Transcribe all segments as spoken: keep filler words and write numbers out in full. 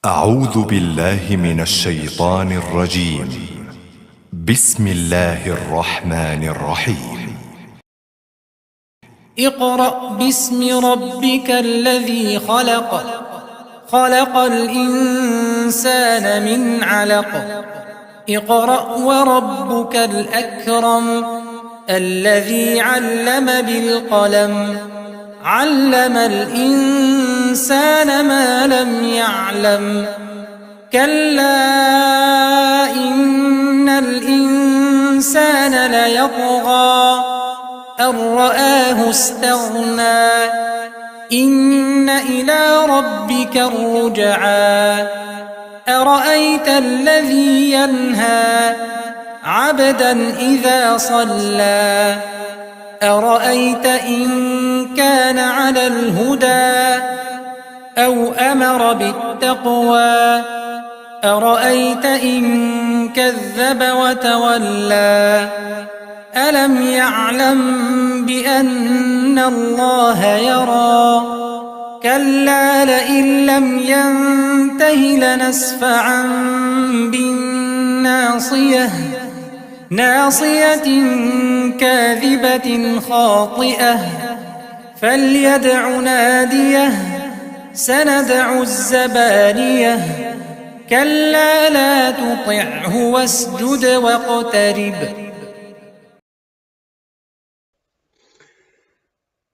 أعوذ بالله من الشيطان الرجيم. بسم الله الرحمن الرحيم. اقرأ باسم ربك الذي خلق. خلق الإنسان من علق. اقرأ وربك الأكرم. الذي علم بالقلم. علم الإنسان ما لم يعلم. كلا إن الإنسان ليطغى. أن رآه استغنى. إن إلى ربك الرجعى. أرأيت الذي ينهى. عبدا إذا صلى. أرأيت إن كان على الهدى. أو أمر بالتقوى. أرأيت إن كذب وتولى. ألم يعلم بأن الله يرى. كلا لئن لم ينته لنسفعا بالناصية. ناصية كاذبة خاطئة. فليدع ناديه. سندع الزبانية. كلا لا تطعه واسجد واقترب.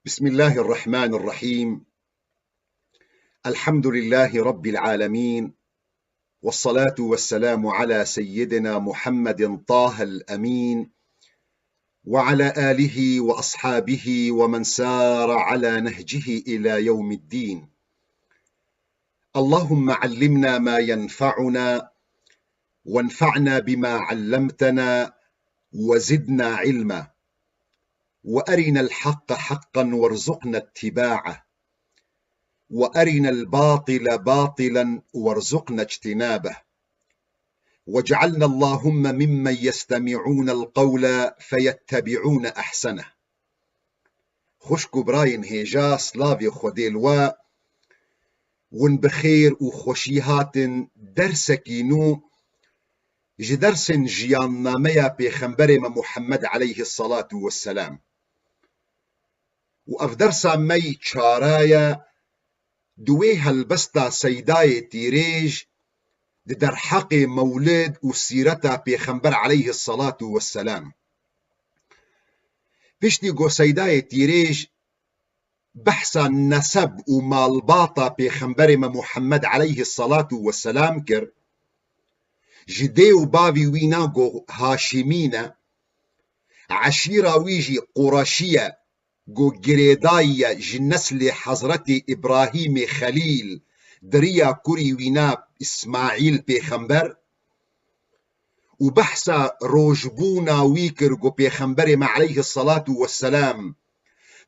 بسم الله الرحمن الرحيم. الحمد لله رب العالمين. والصلاة والسلام على سيدنا محمد طه الأمين وعلى آله وأصحابه ومن سار على نهجه إلى يوم الدين. اللهم علمنا ما ينفعنا وانفعنا بما علمتنا وزدنا علما. وأرنا الحق حقا وارزقنا اتباعه. وأرنا الباطل باطلا وارزقنا اجتنابه. واجعلنا اللهم ممن يستمعون القول فيتبعون أحسنه. Xwişk û birayên hêja, slavê Xwedê li we. Hûn bi xêr û xweşî hatin dersekî nû ji dersên jiyannameya Pêxemberê me Muhammed aleyhisselatu vesselam. Û ev dersa me yî çara ye di wê helbesta Seydayê Tîrêj di derheqê mewlid û sîreta Pêxember aleyhisselatu vesselam. Piştî ku Seydayê Tîrêj behsa neseb û malbata Pêxemberê me Muhammed aleyhisselatu vesselam kir, ji dê û bavî wî na ku Haşimî ne, eşîra wî jî Qureşî ye, ku girêdayî ye ji neslê Hezretî Îbrahîmê Xelîl, di riya kurî wî na Îsmaîl pêxember, û behsa rojbûna wî kir ku Pêxemberê me aleyhisselatu vesselam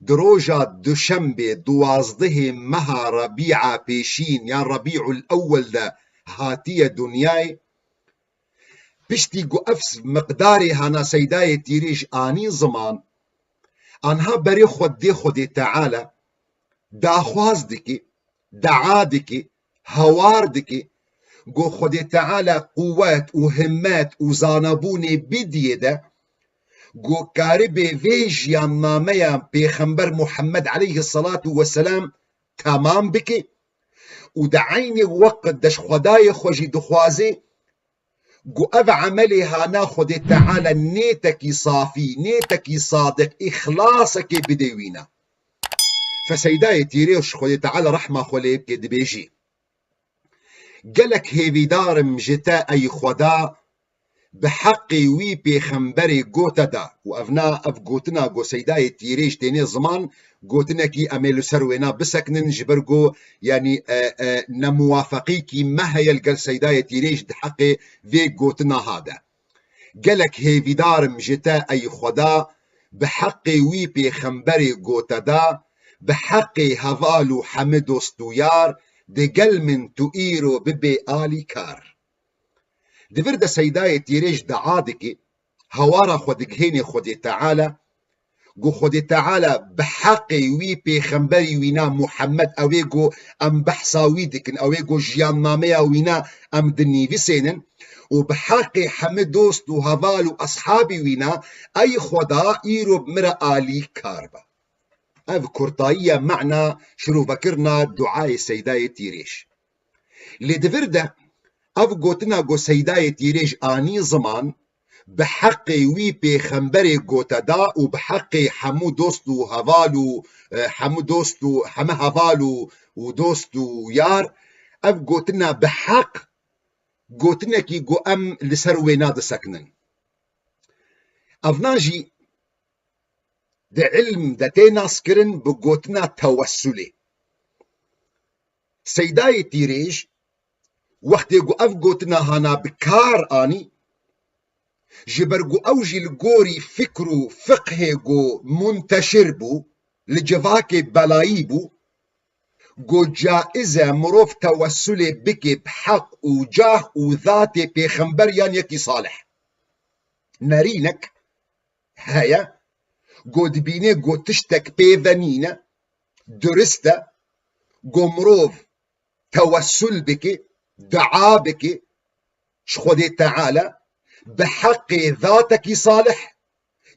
di roja duşembê duwazdehê meha Rebîa Pêşîn yan Rebîul Ewwel de hatiye dinyayê. Piştî ku ev miqdarê hana Seydayê Tîrêj anî ziman, anha berê xwe dê Xwedê Teala daxwaz dike, dua dike, hawar dike, ku Xwedê Teala quwet û himmet û zanabûnê bidiyê de, ku karibe vê jiyannameya Pêxember Muhammed aleyhisselatu vesselam temam bike û di eynê weqt de ji Xwedayê xwe jî dixwaze ku ev emelê hana Xwedê Teala nêtekî safî, nêtekî sadiq, îxlasekê bidê wîna. Feseydayê Tîrêj, Xwedê Teala rehma xwe lê bike, dibêjî: Gelek hêvîdar im ji te ey Xweda, bi heqê wî pêxemberê gote da. Û ev na, ev gotina ku Seydayê Tîrêj têne ziman, gotinekî em ê li ser wêna bisekinin, ji ber ku, yanî, e, e, nemuwafeqîkî me heye li gel Seydayê Tîrêj di heqê vê gotina ha de. Gelek hêvîdar im ji te ey Xweda, bi heqê wî pêxemberê gote da, bi heqê heval û hemî dost û yar, di gel min tu îro bibê alîkar. Di vir de Seydayê Tîrêj dua dike, hawara xwe digihênê Xwedê Teala, Go Xwedê Teala bi heqê wî pêxemberî wîna Muhammed, ew ê go em behsa wî dikin, ew ê go jiyannameya wîna em dinivîsênin û bi heqê hemî dost û heval û eshabî wîna, ey Xweda îro bi min re alîkar be. Ev kurtayiya mana şirovekirina duayê Seydayê Tîrêj. Lê di vir de ev gotina go Seydayê Tîrêj anî ziman, bi heqê wî pêxemberê gote da û bi heqê hemû dost û heval û, e, hemû dost û heme heval û, û dost û yar, ev gotina bi heq gotinekî go em li ser wêna disekinin. Evna jî di ilm de tê naskirin bi gotina tewessulê. Seydayê Tîrêj wextê ku ev gotina hana bi kar anî, ji ber ku ew jî li gorî fikr û fiqhê ku munteşir bû, li civakê belayî bû, ku caiz e mirov tewessulê bike bi heq û cah û zatê pêxember yan yekî salih. Nerînek heye, ku dibîne ku tiştek pê ve nîne, durist e, ku mirov tewessul bike, dua bike ji Xwedê Teala bi heqê zatekî salih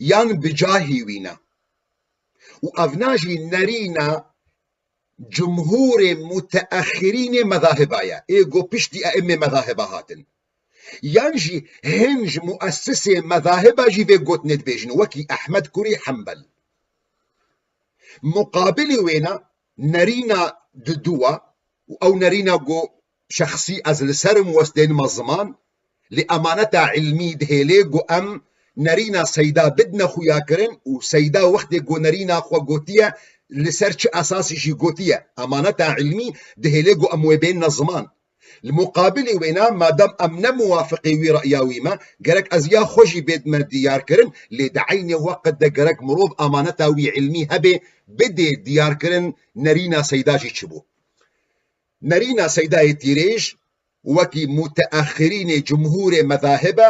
yan bi cahî wî ne. Û evna jî nerîna cumhûrê muteexirînê mezahiba ye. Ê ku piştî eimê mezahiba hatin. Yan jî hin ji muessisê mezahiba jî vê gotinê dibêjin, wekî Ehmed kurî Hembel. Muqabilî wêna nerîna diduwa û ew nerîna ku şexsî ez li ser im westênime ziman, lê emaneta ilmî dihêlê ku em nerîna Seyda bidine xuyakirin û Seyda wextê ku nerîna xwe gotiye, li ser çi esasî jî gotiye, emaneta ilmî dihêlê ku em wê bênine ziman. Li muqabilî wêna, madem em ne muwafiqê wî re'ya wî me, gerek ez ya xwe jî bêdime diyarkirin, lê di eynê weqt de gerek mirov amaneta wî ilmî hebe, bidê diyarkirin nerîna Seyda jî çi bû. Nerîna Seydayê Tîrêj wekî muteexirînê cumhûrê mezahibe,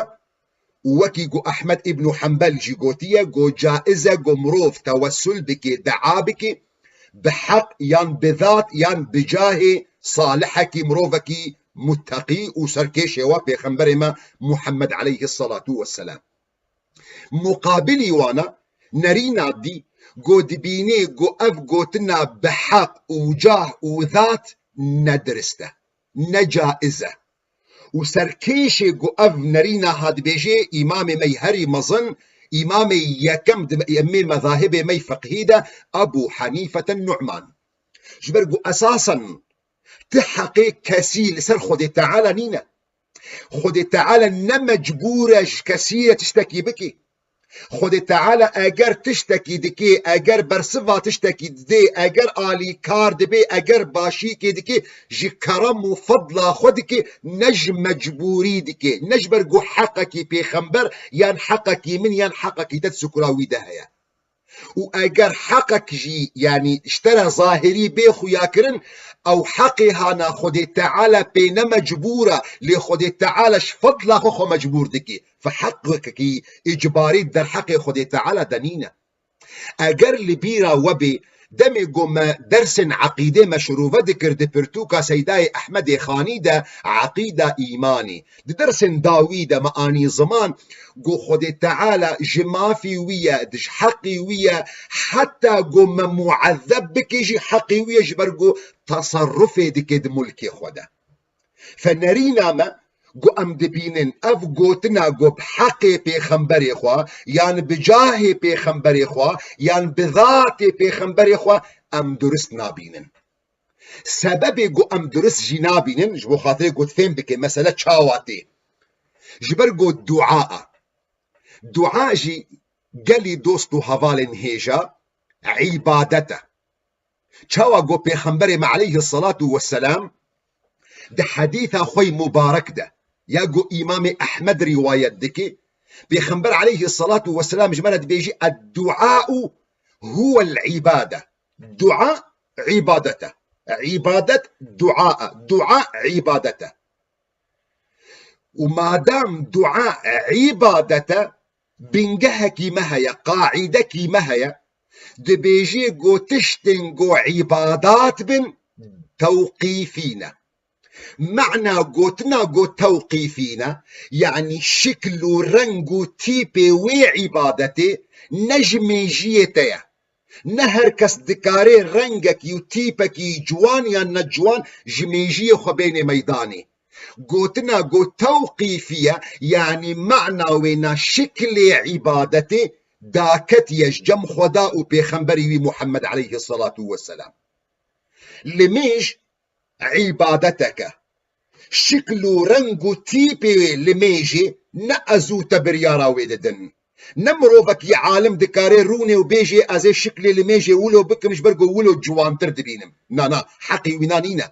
û wekî ku Ehmed îbnû Hembel jî gotiye, ku caiz e ku mirov tewessul bike, dua bike, bi heq yan bi zat yan bi cahê salihekî, mirovekî mutteqî û serkêşê we pêxemberê me Muhammed aleyhisselatu vesselam. Muqabilî wana nerîna dî ku dibînê ku ev gotina bi heq û cah û zat ne dirist e, ne caiz e. Û serkêşê ku ev nerîna ha dibêjê, îmamê me yî herî mezin, îmamê yekem di emmê mezahibê me yî fiqhî de, Ebû Henîfete Nu'man. Ji ber ku esasen ti heqê kesî li ser Xwedê Teala nîne. Xwedê Teala ne mecbûr e ji kesî re tiştekî bikî. Xwedê Teala eger tiştekî dikê, eger bersiva tiştekî didê, eger alîkar dibê, eger başîkê dikê, ji kerem û fedla xwe dikê, ne ji mecbûrî dikê, ne ji ber ku heqekî pêxember yan heqekî min yan heqekî te di sukura wî de heye. Û eger heqek jî, yanî ji te re zahirî bê xuyakirin, ew heqê hana Xwedê Teala pê ne mecbûr e, lê Xwedê Teala ji fedla xwe xwe mecbûr dikî. Fe heqekî îcbarî derheqê Xwedê Teala de nîne. Eger li bîra we bê, demê ku me dersên eqîdê me şirove dikir di pirtûka Seydayê Ehmedê Xanî de, Eqîda Îmanî, di dersên dawî de me anî ziman ku Xwedê Teala ji mafî wî ye, di ji heqî wî ye, heta ku me muezzeb bike jî heqî wî ye, ji ber ku teserrufê dike di mulkê xwe de. Fe nerîna me ku em dibînin ev gotina ku bi heqê pêxemberê xwe, yan bi cahê pêxemberê xwe, yan bi zatê pêxemberê xwe, em durist nabînin. Sebebê ku em durist jî nabînin, ji bo xatirê ku fêm bike mesele çawa tê. Ji ber ku dua e. Dua jî gelî dost û hevalên hêja îbadet e. Çawa ku Pêxemberê me aleyhisselatu vesselam di hedîsa xwe yî mubarek de, ya ku Îmamê Ehmed rîwayet dike, Pêxember aleyhisselatu vesselam ji me re dibêjî, "Edduau huwel îbade." Dua îbadet e. Îbadet dua e. Dua îbadet e. Û madam dua îbadet e, Bingehekî me heye, qaîdekî me heye, dibêjê ku tiştên ku îbadat bin, tewqîfî ne. Mena gotina ku tewqîfî ne, yanî şikl û reng û tîpê wê îbadetê ne ji mêjiyê te ye. Ne her kes dikare rengekî û tîpekî ciwan yan ne ciwan ji mêjiyê xwe bêne meydanê. Gotina ku tewqîfî ye, yanî mana wê na şiklê îbadetê daketiye ji cem Xweda û Pêxemberî wî Muhammed aleyhisselatu vesselam. Limêj îbadetek e. Şikl û reng û tîpê limêjê ne ez û te biryara wê didin. Ne mirovekî alim dikare rûnê û bêjê ez ê şiklê limêjê wilo bikim ji ber ku wilo ciwantir dibînim. Na, na, heqê wîna nîne.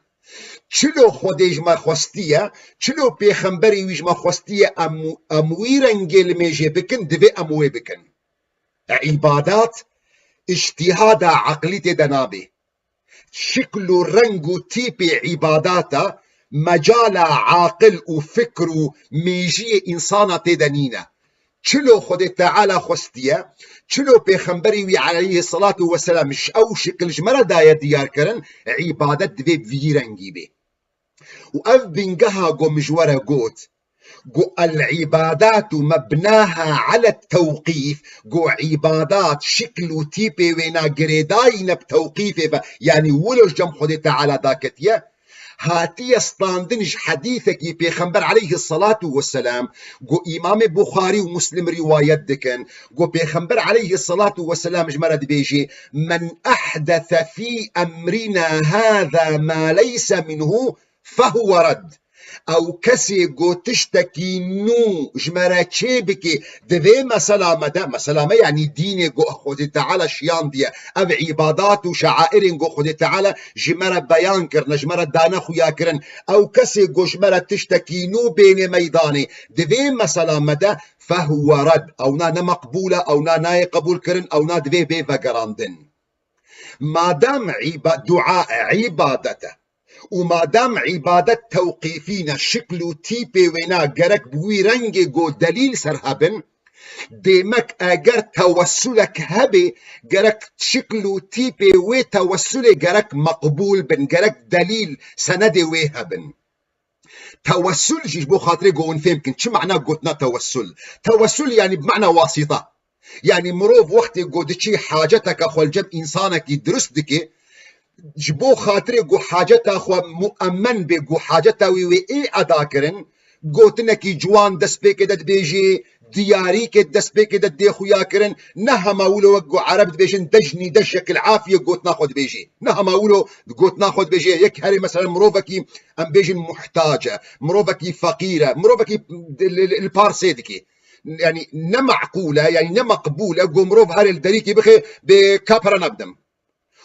Çilo Xwedê ji me xwestiye, çilo Pêxemberê wî ji me xwestiye em, em wî rengê limêjê bikin, divê em wê bikin. Îbadat, îctîhada eqlî tê de nabe. Şikl û reng û tîpê îbadata mecala aqil û fikr û mêjiyê însana tê de nîne. Çilo Xwedê Teala xwestiye, çilo Pêxemberî wî aleyhisselatu vesselam ji ew şikil ji me re daye diyarkirin, îbadet divê bi vî rengî bê. Û ev bingeha ku min ji we re got, ku el-îbadatu mebnaha ala tewqîf, ku îbadat şikl û tîpê wêna girêdayî ne bi tewqîfê ve, yanî wilo ji cem Xwedê Teala daketiye, hatiye standin ji hedîsekî Pêxember aleyhisselatu vesselam, ku Îmamê Buxarî û Muslim rîwayet dikin, ku Pêxember aleyhisselatu vesselam ji me re dibêjê, "Men ehdese fî emrina hâzâ mâ leyse minhu fehuwe red." Ew kesê ku tiştekî nû ji me re çê bike, di vê mesela me de, mesela me, yanî dînê ku Xwedê Teala şiyandiye, ev îbadat û şeairên ku Xwedê Teala ji me re beyan kirine, ji me re dane xuya kirin, ew kesê ku ji me re tiştekî nû bêne meydanê, di vê mesela me de, fehuwe red. Ewna ne meqbûl e, ewna nayê qebûl kirin, ewna divê bê vegerandin. Madem îba-, dua îbadet e û madem îbadet tewqîfî ne, şikl û tîpê wêna gerek bi wî rengê ku delîl ser hebin, demek eger tewessulek hebe, gerek şikl û tîpê wê tewessulê gerek meqbûl bin, gerek delîl, senedê wê hebin. Tewessul jî ji bo xatirê ku hûn fêm bikin, çi mana gotina tewessul? Tewessul yanî bi mana wasîta. Yanî mirov wextê ku diçî haceteke xwe li cem însanekî dirust dike, ji bo xatirê ku haceta xwe muemmen bê, ku haceta wî wê ê eda kirin, gotinekî ciwan destpêkê de dibêjê, diyarîkê destpêkê de dê xuya kirin, ne hema wilo wek ku Ereb dibêjin, dejnî dejekil afiyê gotina xwe dibêjê. Ne hema wilo gotina xwe dibêjê, yek herê mesela mirovekî em bêjin muhtac e, mirovekî feqîr e, mirovekî li, li, li parsê dike. Yanî ne meqûl e, yanî ne meqbûl e, ku mirov herê li derîkê bixe bê ka pere nebdim.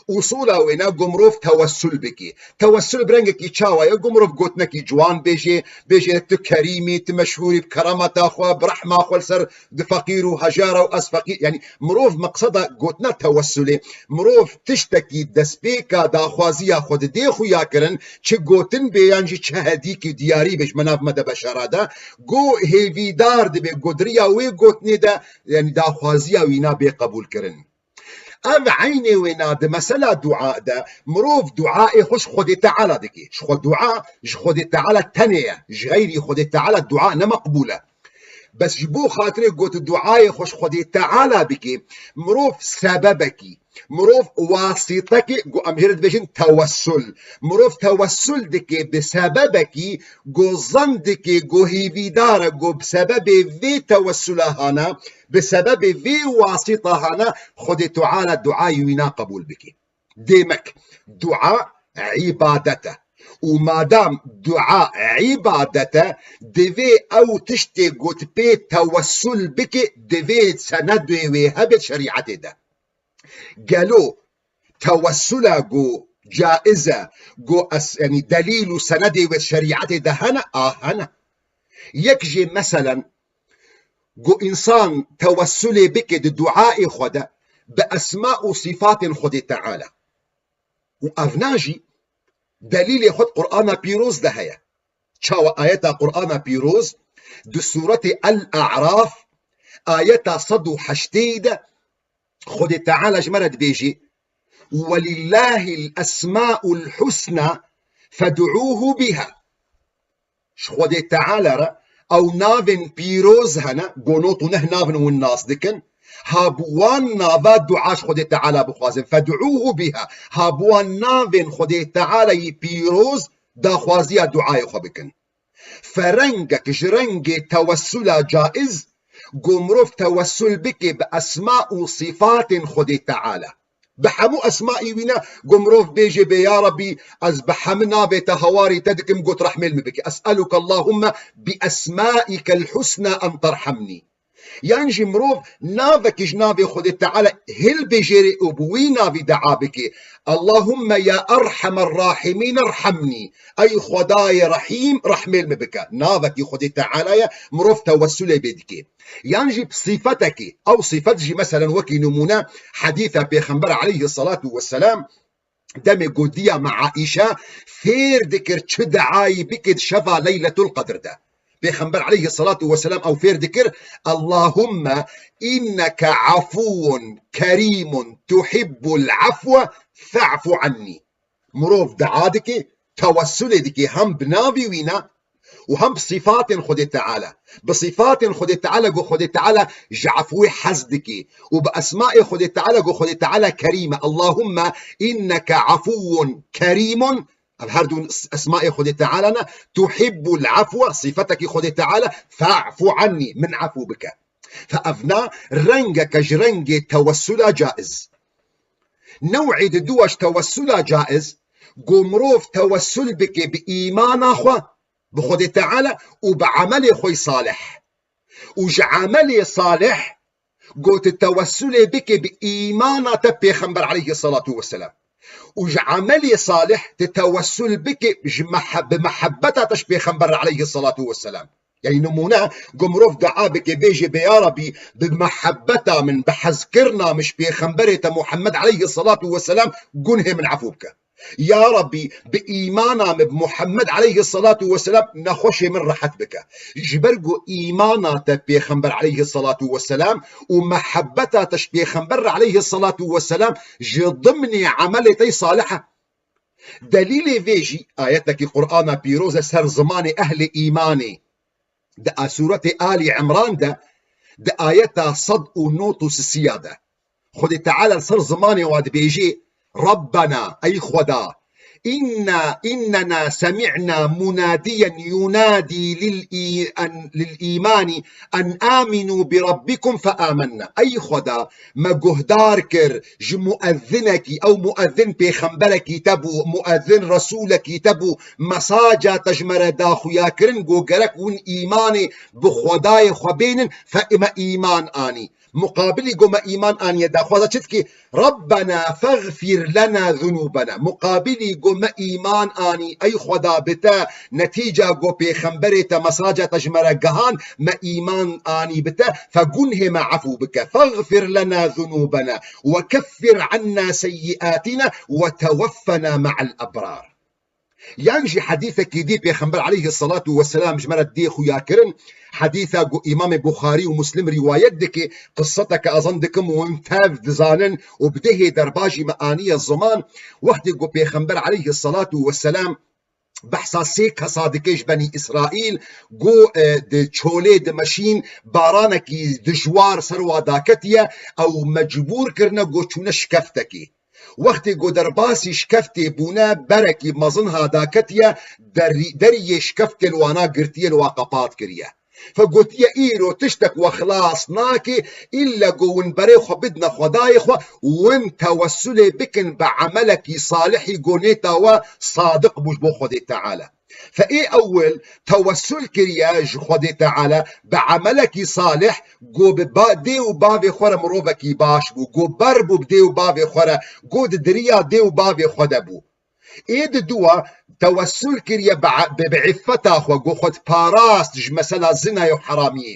Usûla wêne ku mirov tewessul bike. Tewessul bi rengekî çawa ye? Ku mirov gotinekî ciwan bêje, bêje tu kerîm î, tu meşhûr î bi kerameta xwe, bi rehma xwe li ser di feqîr û hejara û ez feqîr, yanî mirov meqseda gotina tewessulê, mirov tiştekî destpêka daxwaziya xwe didê xuya kirin, çi gotin bê yan jî çi hedîkî diyarî bê ji me nav me de beşara de, ku hêvîdar dibe, ku di riya wê gotinê de, yanî daxwaziya wîna bê qebûl kirin. Ev eynê wêna di mesela dua de, mirov duayê xwe ji Xwedê Teala dike. Ji xwe dua ji Xwedê Teala tenê ye. Ji xeyrî Xwedê Teala dua ne meqbûl e. Bes ji bo xatirê ku tu duayê xwe ji Xwedê Teala bike, mirov sebebekî, mirov wasîtekê, ku em jê re dibêjin tewessul. Mirov tewessul dike bi sebebekî ku zan dike, ku hêvîdar e, ku bi sebebê vê tewessula hana, bi sebebê vê wasîta hana Xwedê Teala duayê wîna qebûl bike. Demek, dua îbadet e. Û madam dua îbadet e, divê ew tiştê ku tu pê tewessul bike, divê senedê wê hebe şerîetê de. Gelo tewessula ku caiz e, ku es-, yanî delîl û senedê wê şerîetê de hene? A hene. Yek jê meselen, ku însan tewessulê bike di duayê xwe de bi esma û sîfatên Xwedê Teala. Û evna jî delîlê xwe di Qur'ana Pîroz de heye. Çawa ayeta Qur'ana Pîroz di Sûretê El-A'raf Ayeta sed û heştê de Xwedê Teala ji me re dibêjî: "Welillahil esmaul husna fed'uhu biha." Ji Xwedê Teala re ew navên pîroz hene, go nod û neh navin hûn nas dikin. Ha bi wan nava dua ji Xwedê Teala bixwazin. "Fed'uhu biha." Ha bi wan navên Xwedê Teala yî pîroz daxwaziya duayê xwe bikin. Fe rengek ji rengê tewessula caiz, go mirov tewessul bike bi esma û sifatên Xwedê Teala. Bi hemû esmaî wî ne, go mirov bêje bê, ya Rebî, ez bi hemû navê te hawarî te dikim, got rehmêl min bike. Es'eluke Allahumme bi esmaikel husna en terhemnî. Yan jî mirov navekî ji navê Xwedê Teala hilbijêre û bi wî navî dua bike: "Allahumme ya erhamer rahimîn erhamnî." Ey Xwedayê Rehîm, rehmêl min bike. Navekî Xwedê Teala ye, mirov tewessulê bê dike. Yan jî bi sîfetekî, ew sîfet jî meselen wekî nimûne hedîsa Pêxember aleyhisselatu vesselam, demê gotiya me Aîşe fêr dikir çi deayî bike di şeva Leyletul Qedr de. Pêxember aleyhisselatu vesselam ew fêr dikir: "Allahumme inneke afuwun kerîmun tuhibbul afwe fe'fu anni." Mirov dua dike, tewessulê dike hem bi navê wî ne, û hem bi sifatên Xwedê Teala. Bi sifatên Xwedê Teala, go Xwedê Teala ji efwê hez dike. Û bi esmaê Xwedê Teala, go Xwedê Teala Kerîm e. Allahumme inneke afuwun kerîmun. Ev her du esmaê Xwedê Teala ne. Tuhibbul afwe, sifetekî Xwedê Teala, fa'fu anni, min efû bike. Fe evna rengeke ji rengê tewessula caiz. New'ê di dua ji tewessula caiz, go mirov tewessul bike bi îmana xwe, bi Xwedê Teala û bi emelê xwe yî salih. Û ji emelê salih, go tu tewessulê bike bi îmana te Pêxember aleyhisselatu vesselam. Û ji emelê salih tu tewessul bike ji mehe-, bi mehebbeta te ji Pêxember aleyhisselatu vesselam. Yanî nimûne, go mirov dua bike, bêje bê, ya Rebî, bi mehebbeta min, bi hezkirina min ji Pêxemberê te Muhammed aleyhisselatu vesselam gunhê min efû bike. Ya Rebî, bi îmana min bi Muhammed aleyhisselatu vesselam nexweşê min rehet bike. Ji ber ku îmana te Pêxember aleyhisselatu vesselam û mehebbeta te ji Pêxember aleyhisselatu vesselam ji dimnê emelê te yî salih e. Delîlê vê jî ayetekî Qur'ana pîroz e ser zimanê ehlê îmanê. Di a sûretê Alî Imran de, di ayeta sed û nod û sisiya de, Xwedê Teala li ser zimanê wa dibêjê: "Rabbena, ey Xweda, inna, innena semi'na munadiyen yunadi lil î-, en, lil îmani en aminu bi rabbikum fe amenna." Ey Xweda, me guhdar kir ji muezzinekî, ew muezzin pêxemberekî te bû, muezzin resûlekî te bû, mesaja te ji me re da xuya kirin, go gerek hûn îmanê bi Xwedayê xwe bênin, fe me îman anî. Muqabilî go me îman aniye daxwaza çi dikî? "Rabbena fexfir lena zunubena." Muqabilî go me îman anî, ey Xweda bi te, netîca go pêxemberê te mesaja te ji me re gihan, me îman anî bi te, fe gunhê me efû bike. "Fexfir lena zunubena." "Ve keffir anna seyyiatina ve tewaffena ma'al ebrar." Yan jî hedîsekî dî Pêxember aleyhisselatu vesselam ji me re dê xuya kirin. Hedîsa ku Îmamê Buxarî û Muslim rîwayet dike, qisseteke ezan dikim û hûn tev dizanin û bi dihê derba jî me aniye ziman. Wextê ku Pêxember aleyhisselatu vesselam behsa sê kesa dike ji Benî Îsraîl, ku, e, di çolê dimeşîn, baranekî dijwar ser wa daketiye, ew mecbûr kirine ku çûne şikeftekê. Wextê ku derbasî şikeftê bûne, berekî mezin ha daketiye, derî-, deriyê şikeftê li wana girtiye, li wa qepat kiriye. Fe gotiye, îro tiştek we xilas nake, îlle ku win berê xwe bidine Xwedayê xwe, win tewessulê bikin bi emelekî salihî ku nêta we sadiq bû ji bo Xwedê Teala. Fe ê ewil tewessul kiriye ji Xwedê Teala bi emelekî salih, ku bi ba-, dê û bavê xwe re mirovekî baş bû, ku ber bû bi dê û bavê xwe re, ku di diriya dê û bavê xwe de bû. Ê di dua tewessul kiriye bi, bi, bi îffeta xwe, ku xwe diparast ji mesela zinayê û heramiyê.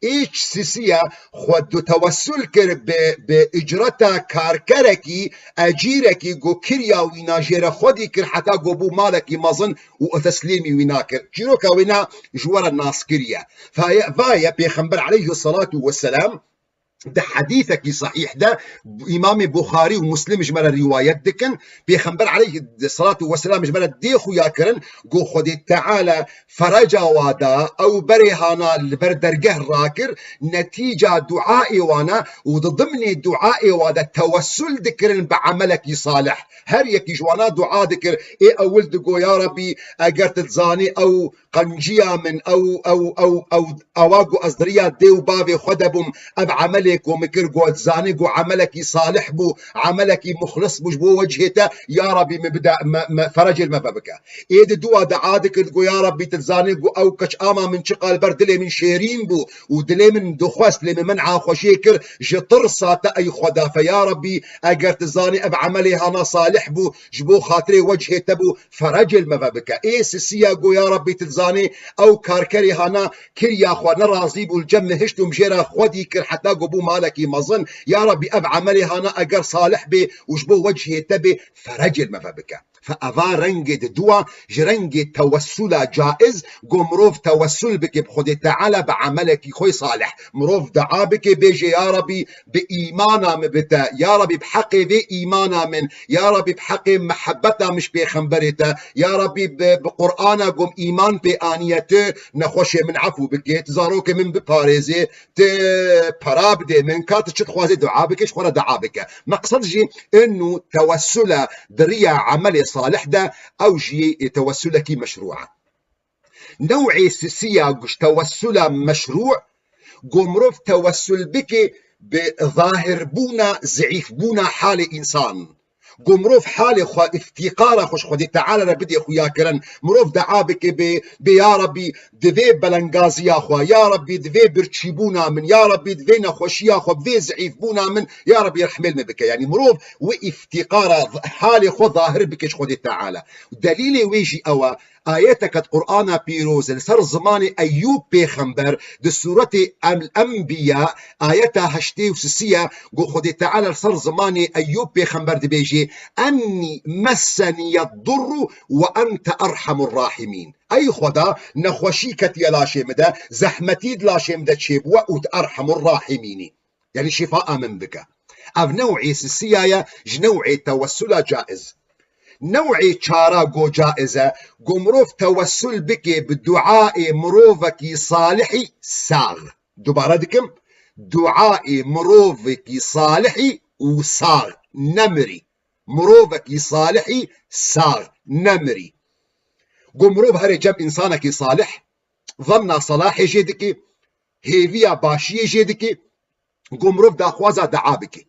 Ê sisiya xwe du tewessul kir bi, bi icreta karkerekî, ecîrekî ku kiriya wîna jê re xwedî kir heta ku bû malekî mezin û teslîmî wîna kir. Çîroka wêna ji we re nas kiriye. Vaye, vaye Pêxember aleyhisselatu vesselam di hedîsekî sehîh de, Îmamê Buxarî û Muslim ji me re rîwayet dikin, Pêxember aleyhisselatu vesselam ji me re dê xuya kirin, got, Xwedê Teala fereca wa da, ew berê hana li ber dergeh rakir, netîca duayê wana û di dimnê duayê wa de tewessul dikirin bi emelekî salih. Her yekî ji wana dua dikir, ê ewil digo, Ya Rabbî, eger tu dizanî ew qenciya min, ew, ew, ew, ew, ewa ku ez di riya dê û bavê xwe de bûm, ev emelê ku min kir, ku ez dizanî ku emelekî salih bû, emelekî muxlis bû ji bo wecihê te, ya Rabbî, min bide, me, me, ferecê li me vebike. Ê di dua dua dikir, ku ya Rabbî, tu dizanî ku ew keç ama min çiqa li ber dilê min şêrîn bû û dilê min dixwest, lê min men'a xwe jê kir, ji tirsa te ey Xweda fe, ya Rabbî, eger tu zanî ev emelê hana salih bû, ji bo xatirê wecihê te bû, ferecê li me vebike. Ê sisiya got, ya Rabbî, tu dizanî ew karkerê hana kiriya xwe nerazî bû, li cem min hişt û min jê re xwedî kir heta ku bû malekî mezin. Ya Rabbî, ev emelê hana eger salih bê û ji bo wecihê te bê, ferecê li me vebike. Fe eva rengê di dua ji rengê tewessula caiz, ku mirov tewessul bike bi Xwedê Teala bi emelekî xwe salih. Mirov dua bike, bêje, Ya Rabbî, bi îmana min bide. Ya Rabbî, bi heqê vê îmana min. Ya Rabbî, bi heqê mihebeta min ji pêxemberê te. Ya Rabbî, bi, bi Qur'ana ku min îman pê aniye, tu nexweşê min efû bike, tu zarokê min biparêzê, tu pera bidê min, ka tu çi dixwazê dua bike, ji xwe re dua bike. Meqsed jî inu tewessula di riya emelê salih de, ew jî tewessulekî meşrû e. New'ê sisiya ji tewessula meşrû, ku mirov tewessul bike bi zahirbûna, zeîfbûna halê însan. Ku mirov halê xwe, îftîqara xwe ji Xwedê Teala re bidê xuyakirin. Mirov dua bike bê, bê ya Rabbî, di vê belengaziya xwe, ya Rabbî, di vê birçîbûna min, ya Rabbî, di vê nexweşiya xwe, bi vê zeîfbûna min, ya Rabbî, rehmê li min bike. Yanî mirov wê îftîqara halê xwe zahir bike ji Xwedê Teala. Delîlê wê jî ew e, ayeteke di Qur'ana Pîroz li ser zimanê Eyyûb pêxember di sûretê El-Enbiya, ayeta heştê û sisiya, ku Xwedê Teala li ser zimanê Eyyûb pêxember dibêjê, Ennî messeniyed durru ve ente erhamur rahimîn. Ey Xweda, nexweşî ketiye laşê min de, zehmetî di laşê min de çêbûwe û tu erhamur rahimîn î. Yanî şîfa min bike. Ev new'ê sisiya ye ji new'ê tewessula caiz. New'ê çara ku caiz e, ku mirov tewessul bike bi duayê mirovekî salihî sax. Dubare dikim, duayê mirovekî salihî û sax, nemirî. Mirovekî salihî sax, nemirî. Ku mirov here cem însanekî salih, zanna salahê jê dike, hêviya başiyê jê dike, ku mirov daxwaza dua bike.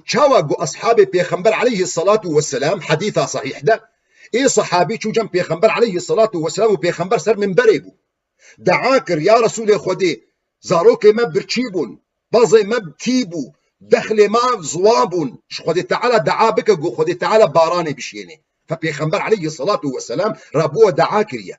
Çawa ku eshabê Pêxember aleyhisselatu vesselam, hedîsa sahîh de, ê sehabî çû cem Pêxember aleyhisselatu vesselam û Pêxember ser minberê bû. Dua kir, ya Resûlê Xwedê, zarokê me birçî bûn, bazê me tî bû, dexlê me ziwa bûn, ji Xwedê Teala dua bike ku Xwedê Teala baranê bişêne. Fe Pêxember aleyhisselatu vesselam rabûwe dua kiriye.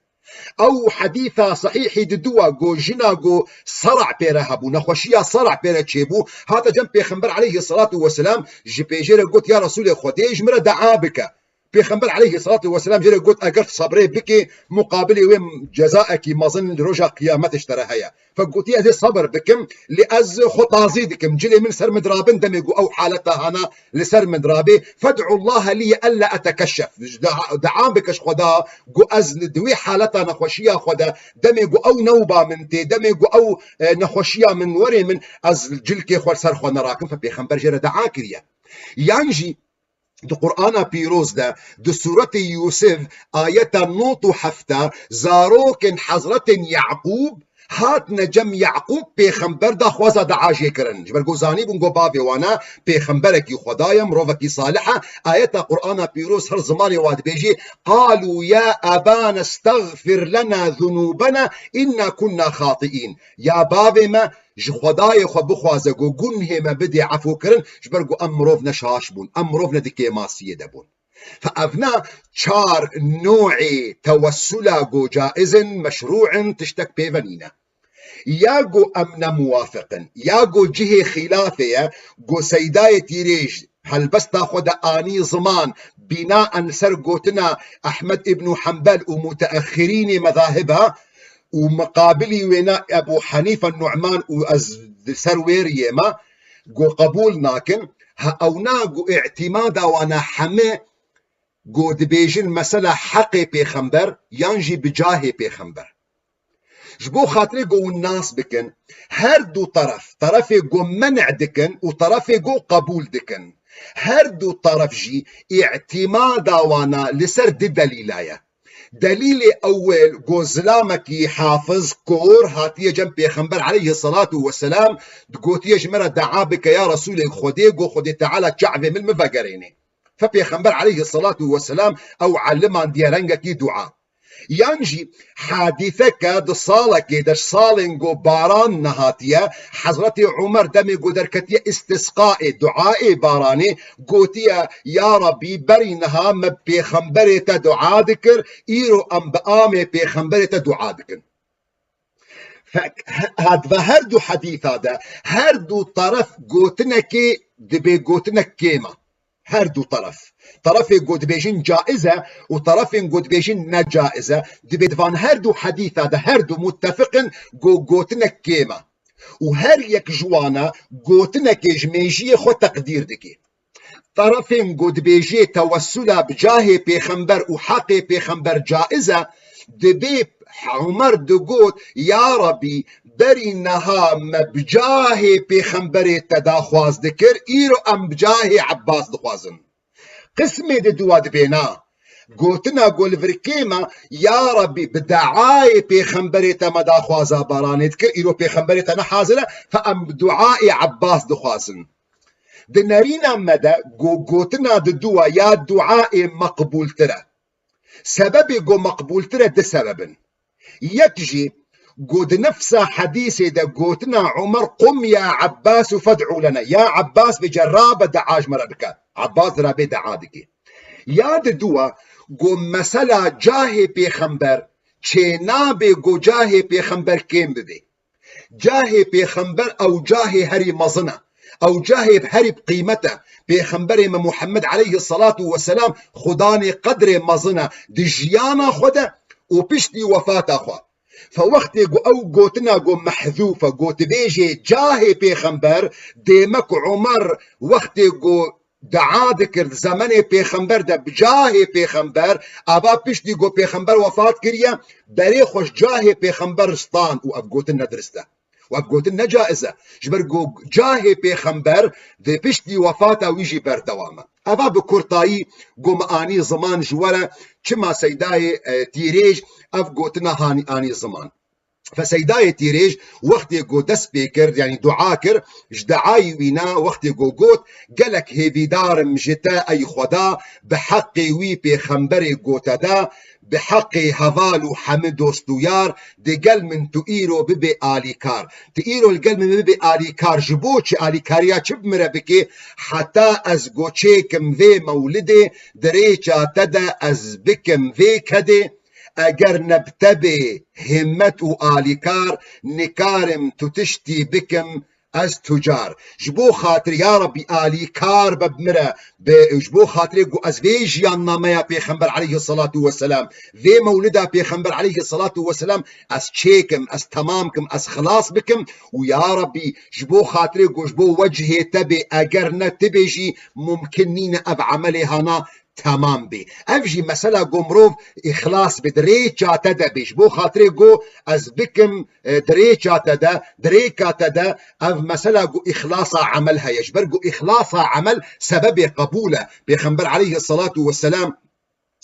Ew hedîsa sehîhî diduwa ku jina ku sera pê re hebû, nexweşiya sera pê re çêbû, hate cem Pêxember aleyhisselatu vesselam, ji pê jê re got, ya Resûlê Xwedê, ji min re dua bike. Pêxember aleyhisselatu vesselam jê re got, eger tu sebrê bikê, muqabilê wê cezaekî mezin li roja qiyametê ji te re heye. Fe gotiye, ez ê sebir bikim, lê ez xwe tazî dikim. Cilê min ser min dirabin demê ku ew haleta hana li ser min dirabê. Fed'u Allahe li ella etekeşşef. Dua, dua bike ji Xweda ku ez li di wê haleta nexweşiya xwe de, demê ku ew newba min tê, demê ku ew, e, nexweşiya min werê min, ez cilkê xwe li ser xwe nerakim. Fe Pêxember jê re dua kiriye. Yan jî di Qur'ana Pîroz de, di Sûretê Yûsif, ayeta nod û heft, zarokên Hezretên Yaqûb hatine cem Yaqûb pêxember daxwaza dua jê kirin. Ji ber ku zanîbûn ku bavê wana pêxemberekî Xweda ye, mirovekî salih e. Ayeta Qur'ana Pîroz her zimanê wa dibêjê, Qalû ya ebana estexfir lena zunûbena inna kunna xatiîn. Ya bavê me, ji Xwedayê xwe bixwaze ku gunhê me bidê efûkirin, ji ber ku em mirov ne şaş bûn, em mirov ne di kêmasiyê de bûn. Fe evna çar no'ê tewessula ku caiz in, meşrû in, tiştek pê ve nîne. Ya go em ne muwafiq in, ya go cihê xîlafê ye, go Seydayê Tîrêj helbesta xwe de anî ziman, bînaen ser gotina Ehmed îbnû Hembel û muteexirînê mezahiba û miqabilî wêna Ebû Henîfe Nu'man û ez di ser wê riyê me, go qebûl nakin. Ha ewna go îtîmada wana heme go dibêjin mesela heqê pêxember yan jî bi cahê pêxember. Ji bo xatirê go hûn nas bikin, her du teref, terefê go men'e dikin û terefê go qebûl dikin, her du teref jî îtîmada wana li ser di delîla ye. Delîlê ewel go zilamekî hafiz kor hatiye cem pêxember aleyhisselatu vesselam, digotiye ji me re dua bike ya Resûlê Xwedê, go Xwedê Teala çavê min mi vegerênê. Fe pêxember aleyhisselatu vesselam ew elimandiye rengekî dua. Yan jî hadîseke di salekê de ji salên go baran nehatiye, Hezretê Umer demê go derketiye îstisqaê, duayê baranê, gotiye, Ya Rabbî, berî niha me bi pêxemberê te dua dikir, îro em bi amê pêxemberê te dua dikin. Fe-, he-, ha di her du hedîsa de her du teref gotinekê dibê gotinek kêm e. Her du teref. Terefê go dibêjin caiz e û terefên go dibêjin ne caiz e. Dibê di van her du hedîsa de her du muttefiq in go gotinek kêm e. Û her yek ji wana gotinekê ji mêjiyê xwe teqdîr dike. Terefên go dibêjê tewessula bi cahê pêxember û heqê pêxember caiz e, dibê Umer digot, Ya Rebî, berî niha me bi cahê pêxemberê te daxwaz dikir, îro em bi cahê Ebbas dixwazin. Qismê di dua dibê na. Gotina go li vir kêm e, Ya Rebî, bi deayê pêxemberê te me daxwaza baranê dikir, îro pêxemberê te ne hazir e, fe em bi duayê Ebbas dixwazin. Di nerîna me de go-, gotina di dua ya duayê meqbûltir e. Sebebê go meqbûltir e, di sebeb in. Yek jî go di nefsa hedîsê de gotina Umer, "Qum ya Ebbas û fed'u lena." Ya Ebbas, bêje rabe dua ji me re bike. Ebbas dirabê dua dike. Ya di dua go mesela cahê pêxember çê nabe go cahê pêxember kêm bibe. Cahê pêxember ew cahê herî mezin e. Ew cahê herî bi qîmet e. Pêxemberê me Muhammed aleyhisselatu vesselam xudanê qedrê mezin e. Di jiyana xwe de û piştî wefata xwe. Fe wextê ku ew gotina ku mehzûf e, ku dibêjê cahê pêxember, dêmek Umer wextê ku dua dikir, di zemenê pêxember de bi cahê pêxember, ava piştî ku pêxember wefat kiriye, berê xwe ji cahê pêxember stand û ev gotin nedirist e. Û ev gotin ne caiz e. Ji ber ku cahê pêxember di piştî wefata wî jî berdewam e. Eva bi kurtayî ku me anî ziman ji we re çima Seydayê, e, Tîrêj ev gotina hanî-, anî ziman. Fe Seydayê Tîrêj wextê ku dest pê kir, yanî dua kir, ji deayî wî na wextê ku got, "Gelek hêvîdar im ji te ey Xweda, bi heqê wî pêxemberê ku te da, bi heqê heval û hemî dost û yar, digel min tu îro bibê alîkar. Tu îro li gel min bibê alîkar, ji bo çi alîkariya çi bi min re bikê, heta ez ku çêkim vê mewlidê, di rêça te de ez bikim vê kedê, eger ne bi te bê himmet û alîkar, nikarim tu tiştî bikim, ez tucar." Ji bo xatir, ya Rabbî, alîkar be bi min re, bi, ji bo xatirê ku ez vê jiyannameya Pêxember aleyhisselatu vesselam, vê mewlida Pêxember aleyhisselatu vesselam ez çêkim, ez temam kim, ez xilas bikim û ya Rabbî, ji bo xatirê ku ji bo wecihê te bê, eger ne tu bê jî mumkin nîne ev emelê hana temam bê. Ev jî mesela ku mirov îxlas bê, di rêça te de bê. Ji bo xatirê ku ez bikim, e, di rêça te de, di rêka te de, ev mesela ku îxlasa emel heye. Ji ber ku îxlasa emel sebebê qebûl e. Pêxember aleyhisselatu vesselam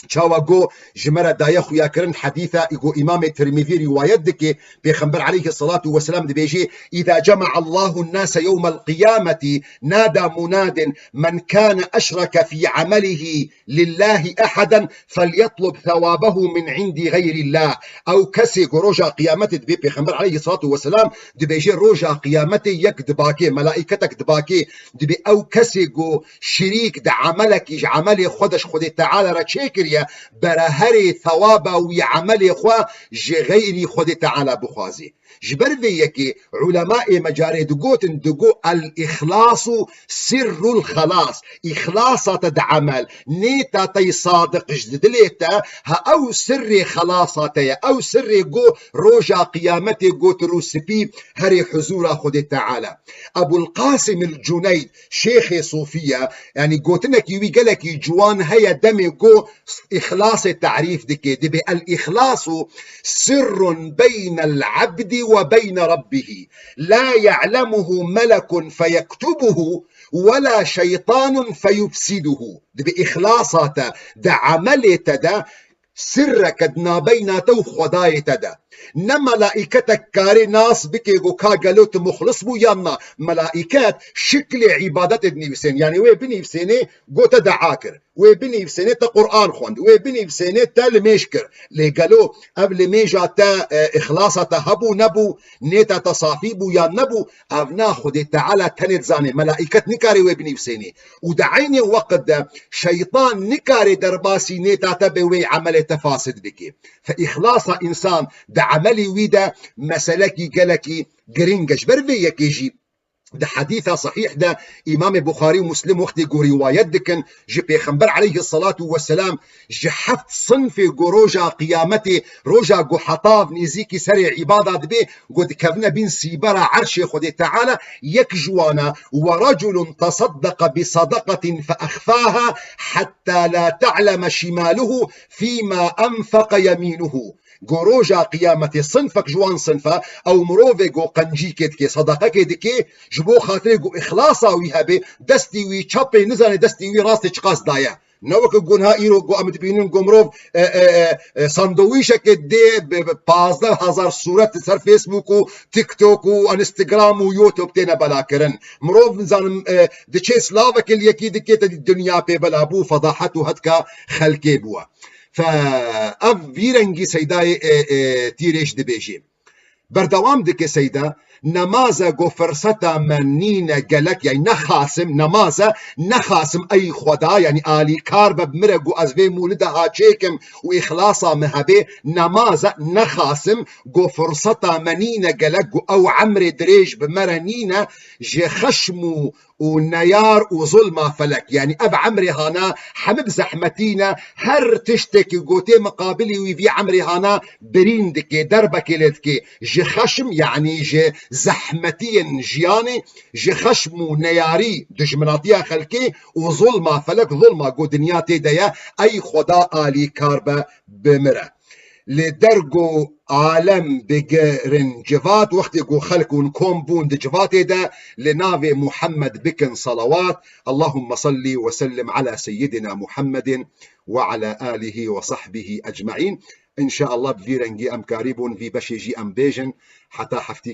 çawa ku ji me re daye xuyakirin, hedîsa ku Îmamê Tirmîzî rîwayet dike, Pêxember aleyhisselatu vesselam dibêje, "Îza cema'a Allahu n-nase yewmel qiyameti nada munadin men kane eşreke fî emelihi lillahi ehaden felyetlub sewabehu min indi gayrillah." Ew kesê ku roja qiyametê dibê, Pêxember aleyhisselatu vesselam dibêje, roja qiyametê yek dibakê, melaîketek dibakê, dibê ew kesê ku şirîk di emelekî ji emelê xwe de ji Xwedê Teala re çêkir, ye, bere herê thewaba wî emelê xwe ji xeyrî Xwedê Teala bixwazî. Ji ber vê yekê ulemaê me carê digotin, digo el-îxlasu sirrul xelas. Îxlasa te di emel, nêta te yî sadiq ji dilê te, ha ew sirrê xelasa te ye, ew sirrê go roja qiyametê go tu rû spî herê huzûra Xwedê Teala. Ebul Qasim el Cuneyd, şêxê sofî ye, yanî gotinekî wî gelekî ciwan heye demê go îxlasê tarîf dike, dibê el-îxlasu sirrun beynel abdi ve beyne rabbihî, la ya'lemuhu melekun feyektubuhu ve la şeytanun feyufsiduhu. Dibê îxlasa te, di emelê te de sirreke di nabeyna te û Xwedayê te de. Ne melaîketek karê nas bike go ka gelo tu muxlis bû yan na. Melaîket şiklê îbadetê dinivîsên. Yanî wê binivîsênê go te dua kir. Wê binivîsênê te Qur'an xwend. Wê binivîsênê te limêj kir. Lê gelo ev limêja te, e, îxlasa te hebû nebû, nêta te safî bû yan nebû, ev na Xwedê Teala tenê dizanê. Melaîket nikare wê binivîsênê. Û di eynê weqt de şeytan nikare derbasî nêta te bê wê emelê te fasid bike. Fe îxlasa însan di emelî wî de meselekî gelekî girîng e. Ji ber vê yekê jî di hedîsa sehîh de Îmamê Buxarî û Muslim wextê ku rîwayet dikin ji Pêxember aleyhisselatu vesselam, ji heft sinfê ku roja qiyametê, roja ku hetav nêzîkî serê îbada dibe, ku dikevine bîn sîbera erşê Xwedê Teala, yek ji wana, "Ve reculun tesaddeqe bi sadaqatin fe exfaha hatta la ta'leme şimaluhu fîma enfeqe yemînuhu." Go roja qiyametê sinfek ji wan sinfa, ew mirovê go qencîkê dike, sadaqekê dike, ji bo xatirê go îxlasa wî hebe, destî wî çepê nizane destî wî rastê çiqas daye. Ne weke gunha îro go em dibînin go mirov, e, e, e, e, sandwîçekê dê bi, bi pazdeh hezar sûret li ser Facebook û TikTok û Instagram û YouTube têne belakirin. Mirov nizanim, e, diçê silavekê li yekî dike te dî dinya pê bela bû, fedahet û hetka xelkê bûwe. Fe ev vî rengî Seydayê, e, e, Tîrêj dibêjê. Berdewam dike Seyda, "Nemaze go firseta me nîne gelek, yanî nexasim, nemaze nexasim ey Xweda, yanî alîkar be bi min re go ez vê mûlide ha çêkim û îxlasa min hebe, nemaze nexasim go firseta me nîne gelek, go ew emrê dirêj bi me re nîne, ji xeşm û û neyar û zulma felek." Yanî ev emrê hana hemî bi zehmetî ne, her tiştekî gotê miqabilî wî vî emrê hana birîn dike, derbekê lê dike. Ji xeşm, yanî ji zehmetiyên jiyanê, ji xeşm û neyarî, dijminatiya xelkê û zulma felek, zulma ku dinya tê de ye, ey Xweda alîkar be bi min re. Li dergo alem bigirin civat, wextê ku xelk hûn kom bûn di civatê de, li navê Muhammed bikin salawat. Allahümme salli ve sellim ala seyyidina Muhammedin ve ala alihi ve sahbihi ecmaîn. Înşaallah bi vî rengî em karîbûn vî beşê jî em bêjin. Heta heftî